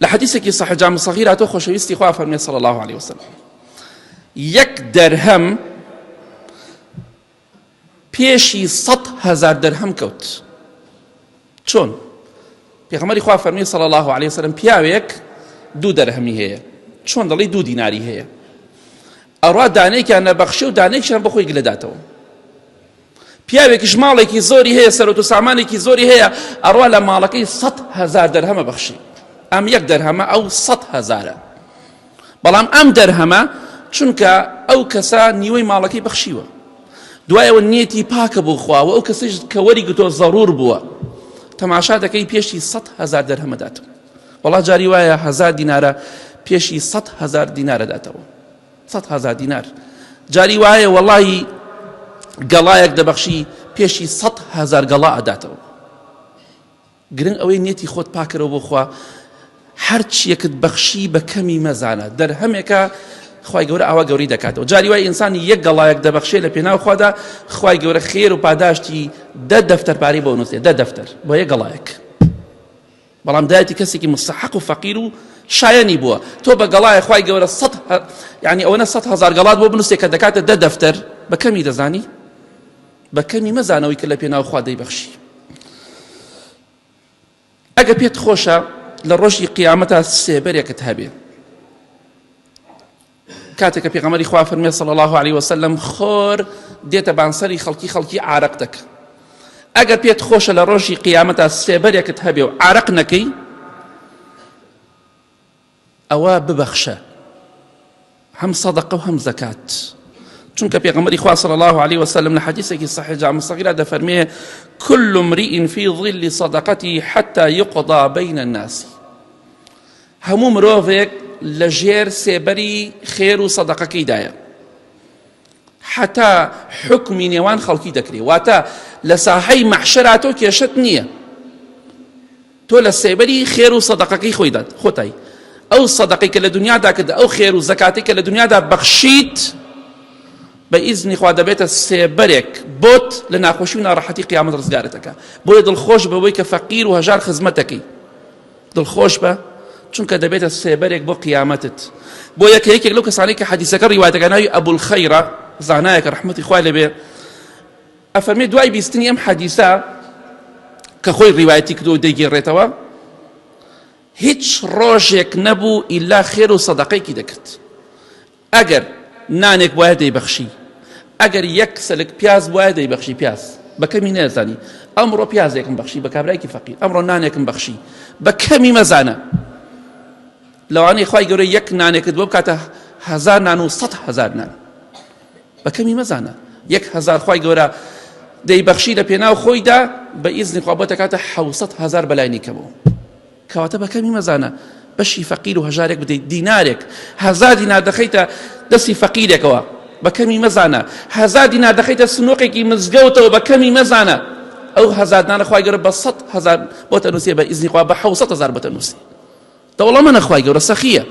لە حەدیسێکی صحیح جامع صغیر هاتووە خۆشەویستی خوا فەرمووی صلی الله علیه وسلم یەک دەرهەم پێشی 100 هزار دەرهەم کەوت چۆن پێغەمبەری خوا فەرمی صلی الله علیه وسلم پیاوێک دوو دەرهەمی هەیە چۆن دەڵی دوو دیناری هەیە ئەڕوا دانێکیان نەبەخشێ و دانێکیان بەخۆی گلەداتەوە پیاوێکیش ماڵێکی زۆری هەیە سەرۆت و سامانێکی زۆری هەیە ئەڕوا لە ماڵەکەی 100 هزار دەرهەمە بەخشی ئەم یەک دەرهەمە ئەو 100 هزارە بەڵام ئەم دەرهەمە چونکە ئەو کەسە نیوەی ماڵەکەی بەخشیوە دوایەوە نیەتی پاکە بۆ خوا و ئەو کەسیش کە وەری گرتووە زەرور بووە تەماشا دەکەی پێشی 100 هزار دەرهەمە داتەوە وەڵا جاری وایە هزار دینارە پێشی 100 هزار دینارە داتەوە 100 هزار دینار جاری وایە وەڵی گەڵایەک دەبەخشی پێشی 100 هزار گەڵا ئەداتەوە گرنگ ئەوەی نیەتی خۆت پاکەرەوە بۆ خوا هەرچیەکت بەخشی بە کەمی مەزانە دەرهەمێکە خوای گەورە ئاوا گەوری دەکاتەوە جاری وای ئینسانی یەک گەڵایەک دەبەخشێ لە پێناو خوادا خوای گەورە خێر و پاداشتی دە دەفتەر پارەی بۆ نووسێ دە دەفتەر بۆ یەک گەڵایەک بەڵام دایەتی کەسێکی مستحق و فەقیر و شایەنی بووە تۆ بە گەڵایە خوای گەورە سەد یعنی ئەوەنە 100 هزار گەڵات بۆ بنووسێ کە دەکاتە دە دەفتەر بە کەمی دەزانی بە کەمی مەزانەوەی کە لە پێناو خوا دەیبەخشی. ئەگە پێت خۆشە لە ڕۆژی قیامەتا سێبەرێکت هەبێ کاتێک کە پێغەمبەری خوا فەرمی صلی الله علیه وسلم خۆر دێتە بانسەری خەڵکی خەڵکی عارەق دەکە ئەگەر پێت خۆشە لە ڕۆژی قیامەتا سێبەرێکت هەبێ و عارەق نەکەی ئەوە ببەخشە هەم سەدەقە و هەم زەکات چونکە پێغەمبەری خوا صلی الله علیه وسلم لە حەدیثێکی صحیح جامع صغیرا دەفەرمێ كل امرئ في ظل صدقته حتى يقضى بين الناس هەموو مرۆڤێک لە ژێر سێبەری خێر و سەدەقەکەیدایە حتا حکمی نێوان خەڵکی دەکرێ واتە لە ساحەی مەحشەرا تۆ کێشت نییە تۆ لە سێبەری خێر و سەدەقەکەی خۆیدا خۆتای ئەو سەدەقەی کە لە دنیادا کرد ئەو خێر و زەکاتی کە لە دنیادا بەخشیت بە ئیزنی خوا دەبێتە سێبەرێک بۆت لە ناخۆشی و ناڕەحەتی قیامەت ڕزگارت دەکا بۆیە دڵخۆش بەوەی کە فەقیر و هەژار خزمەتەکەی دڵخۆش بە چونکە دەبێتە سێبەرێک بۆ قیامەتت بۆ یەکە یەکێک لەو کەسانەی کە حەدیسەکە ڕیوایەتەکە ناوی ئەبولخەیرە زانایەکە ڕەحمەتی خوای لێبێ ئەفەرمێ دوای بیستنی ئەم حەدیسە کە خۆی ڕیوایەتی کردو و دەیگێڕێتەوە هیچ ڕۆژێک نەبوو ئیلا خێر و سەدەقەیەکی دەکرد ئەگەر نانێک بواە دەیبەخشی ئەگەر یەک سەلک پیاز بواە دەیبەخشی پیاز بە کەمی نەزانی ئەمڕۆ پیازێکم بەخشی بە کابرایکی فەقیر ئەمڕۆ نانێکم بەخشی بە کەمی مەزانە لەوانەیە خوای گەورە یەک نانێکت بۆ بکاتە هزار نان و 100 هزار نان بە کەمی مەزانە یەک هزار خوای گەورە دەیبەخشی لە پێناو خۆیدا بە ئیزنی خوا بۆ دەکاتە 600 هزار بەلای کەمەوە کەواتە بە کەمی مەزانە بەشی فەقیر و هەژارێک بدەیت دینارێک هزار دینار دەخەیتە دەستی فەقیرێکەوە بە کەمی مەزانە هزار دینار دەخەیتە سنوقێکی مزگەوتەوە بە کەمی مەزانە ئەو هزار دانە خوای گەورە بە 100 هزار بۆ تەنووسێ بە ئیزنی خوا بە 600 هزار بۆ تەنووسێ دەوڵەمەنە خوای گەورە سەخیە.